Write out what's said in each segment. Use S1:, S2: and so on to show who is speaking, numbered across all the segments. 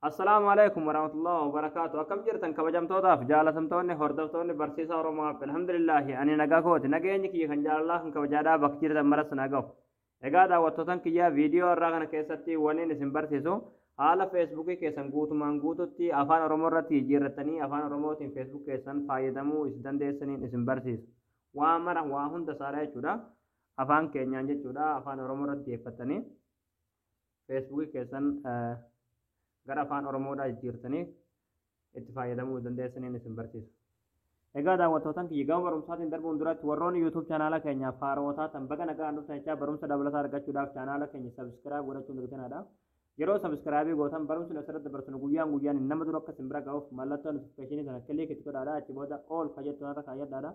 S1: Assalaamu alaikum warahmatullahi wabarakaatu. Akkam jirtan kabajamtootaaf jaalatamtoonni hordoftoonni barsiisaa Oromoo App? Alhamdulillaahi, ani nagaa kooti. Nageenyi kiyya kan jaalalaa kan kabajaadhaa bakka jirtan maras na gahu. Egaa daawwattootan kiyya, viidiyoo irraa kana keessatti waniin isin barsiisu haala Feesbuukii keessan guutumaan guututti afaan Oromoo irratti jijjiirrattanii afaan Oromootiin Facebook keessan fayyadamuu isin dandeessaniin isin barsiisa. Waa mara, waa hunda isaadha jechuudha. Afaan keenyaan jechuudha, afaan Oromoo irratti xiyyeeffattanii Feesbuukii keessan gara afaan Oromoodhaa jijjiirtanii itti fayyadamuu dandeessaniin isin barsiisa. Egaa daawwattootan kiyya, gama barumsaatiin darbuun duratti warroonni YouTube chaanaala keenyaaf haarawaa taatan baga nagaan dhuftan jechaa, barumsa dabalataa argachuudhaaf chaanaala keenya subscribe godhachuun dagatinaa. Yeroo subscribe gootan barumsi asirratti dabarsinu guyyaan guyyaan nama dura akka isin bira ga'uuf mallattoo notification sana click itti godhaadha. Achi booda all ka jettu irra kaayyadhaadha.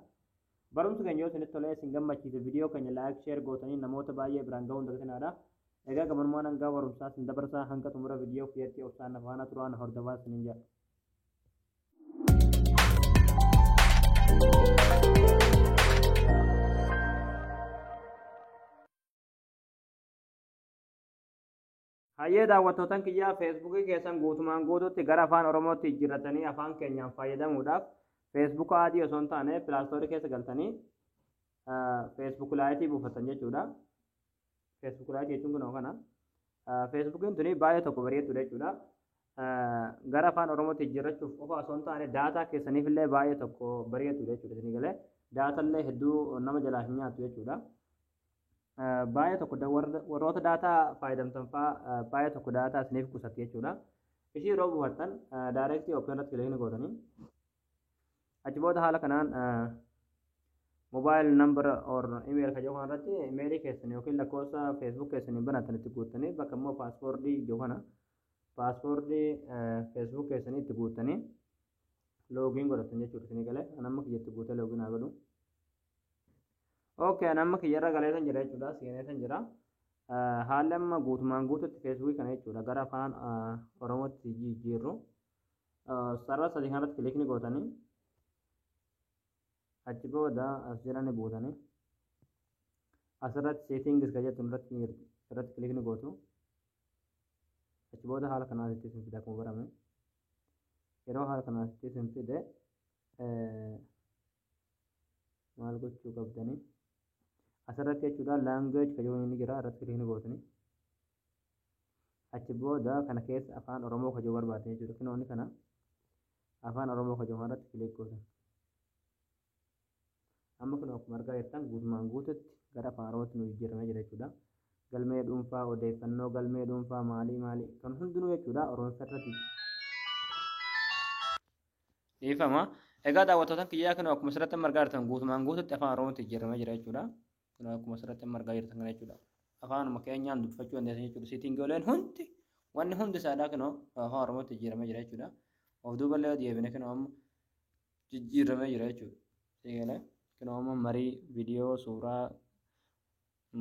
S1: Barumsi keenya yoo isinitti tolee isin gammachiise, viidiyoo keenya like, share gootanii namoota baay'ee biraan ga'uun dagatinaadha. Egaa gabanumaan hanga barumsaa isin dabarsaa, hanga xumura viidiyoo kiyyatti obsaan na faana turaa, na hordofaa isiniin jedha. Hayyee daawwattootan kiyyaa, Feesbuukii keessan guutumaan guututti gara afaan Oromootti jijjiirratanii afaan keenyaan fayyadamuudhaaf Feesbuuka adii osoo hin taane Play Store keessa galtanii Facebook Lite buufatan jechuudha. Facebook Lite jechuun kunoo kana. Feesbuukiin tuni baay'ee tokko bareedduudha jechuudha. Gara afaan Oromootti jijjiirrachuuf qofa osoo hin taane daataa keessaniif illee baay'ee tokko bareedduudha jechuudha. Isinii galee, daatallee hedduu nama jalaa hin nyaattu jechuudha. Baay'ee tokko warroota daataa fayyadamtan fa'aa baay'ee tokko daataa isiniif qusatti jechuudha. Ishii yeroo buufattan direct open irratti click gootanii achi booda haala kanaan mobile number or email ka jedhu kanarratti imeelii keessan yookiin lakkoofsa Facebook keessaniin banatan itti guuttanii, bakka immoo password jedhu kana password Facebook keessanii itti guuttanii login godhatan jechuudha. Isinii galee, an amma kiyyatti guutee login haa godhu. Okay, an amma kiyyarra galeetan jira jechuudha. Seeneetan jira. Haalli amma guutumaan guututti Feesbuukii kana jechuudha gara afaan Oromootti jijjiirru. Sarara sadii kanarratti click ni gootanii achi booda as jala ni buutanii asirratti settings ka jettu irratti click ni gootu. Achi booda haala kanaan itti isin fida akkuma barame. Yeroo haala kanaan itti isin fide maal gochuu qabdanii? Asirratti jechuudha language ka jedhu ni jira, irratti click ni gootanii. Achi booda kana keessa afaan Oromoo ka jedhu barbaaddan jechuudha. Kinoonni kana afaan Oromoo ka jedhu irratti click gootan. Amma kun akkuma argaa jirtan guutumaan guututti gara afaan Oromootti nu jijjiiramee jira jechuudha. Galmee dhuunfaa, odeeffannoo galmee dhuunfaa, maalii maalii kan hundinuu jechuudha Oromoo irratti dhiifama. Egaa daawwattootaan kiyyaa, kun akkuma asirratti argaa jirtan guutumaan guututti afaan Oromootti jijjiiramee jira jechuudha. Kun akkuma asirratti argaa jirtan kana jechuudha. Afaanuma keenyaan dubbifachuu dandeessan jechuudha. Settingooleen hundi, wanni hundi isaadhaa kunoo afaan Oromootti jijjiiramee jira jechuudha. Of duuballee yoo deebine kunoo amma jijjiiramee jira jechuudha. Eegalee kunoo amma marii, viidiyoo, suuraa,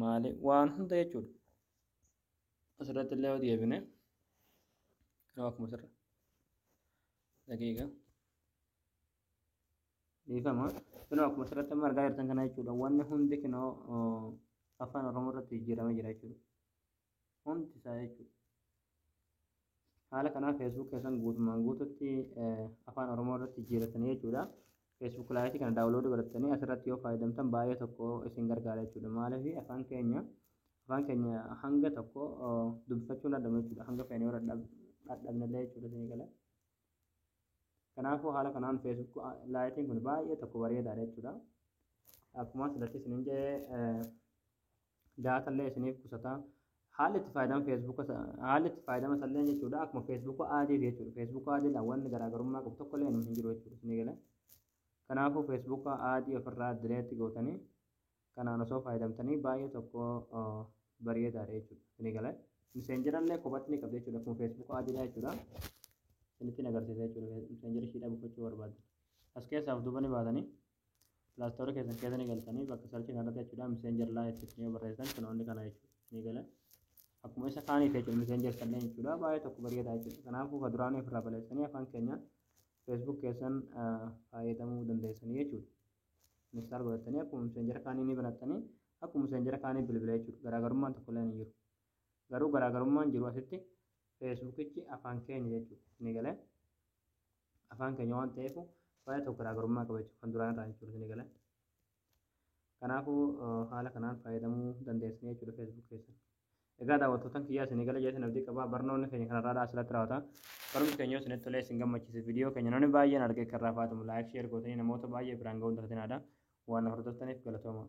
S1: maali, waan hunda jechuudha. Asirratti illee yoo deebine kunoo akkuma asirra daqiiqa dhiifama. Kunoo akkuma asirratti amma argaa jirtan kana jechuudha. Wanni hundi kunoo afaan Oromoo irratti jijjiiramee jira jechuudha. Hundi isaa jechuudha. Haala kanaan Facebook keessan guutumaan guututti afaan Oromoo irratti jijjiiratanii jechuudha. Facebook Lite kana download godhatanii asirratti yoo fayyadamtan baay'ee tokko isin gargaara jechuudha. Maaliif, afaan keenya hanga tokko dubbifachuu hin dadhabnu jechuudha. Hanga feene yoo dadhabnellee jechuudha, isinii galee. Kanaafuu haala kanaan Facebook Liteen kun baay'ee tokko bareedaadha jechuudha. Akkuma asirratti isiniin jedhee daatallee isiniif qusata. Haalli itti fayyadama Facebook, haalli itti fayyadama isallee jechuudha akkuma Facebook adii jechuudha. Facebook adiidhaan wanni garaagarummaa qabu tokko illee hin jiru jechuudha, isinii galee. Kanaafuu Facebook adii ofirraa delete gootanii kanaan osoo fayyadamtanii baay'ee tokko bareedaadha jechuudha. Isinii galee. Messengerallee kophatti ni qabdi jechuudha, akkuma Facebook adiidha jechuudha. Isinitti agarsiisa jechuudha, Messenger ishiidhaa buufachuu barbaaddu. As keessaaf duuba ni baatanii Play Store keessan keessa ni galtanii bakka search kanarratti jechuudha Messenger Lite jettanii yoo barreessan kunoonni kana jechuudha. Ni gala. Akkuma isa kaaniif jechuudha Messenger sallee jechuudha, baay'ee tokko bareedaa jechuudha. Kanaafuu ka duraanii ofirraa balleessanii afaan keenyaan Facebook keessan fayyadamuu dandeessanii jechuudha. Install godhatanii akkuma Messenger kaanii ni banattanii akkuma Messenger kaanii bilbila jechuudha. Garaagarummaan tokko illee hin jiru. Garuu garaagarummaan jiru asitti Feesbuukichi afaan keenya jechuudha. Isinii galee? Afaan keenya waan ta'eef baay'ee tokko garaagarummaa qaba jechuudha kan duraan irraa jechuudha, isinii galee. Kanaafuu haala kanaan fayyadamuu dandeessanii jechuudha Facebook keessan. Egaa daawwattootan kiyyaa, isinii gala jeetan abdii qabaa. Barnoonni keenya kanarraa asirratti raawwata. Barumsi keenya yoo isinitti tolee isin gammachiise, viidiyoo keenya namni baay'een argee kan irraa faatamu like, share gootanii namoota baay'ee biraan ga'uun dagatinaa. Waan hordoftaniif galatooma.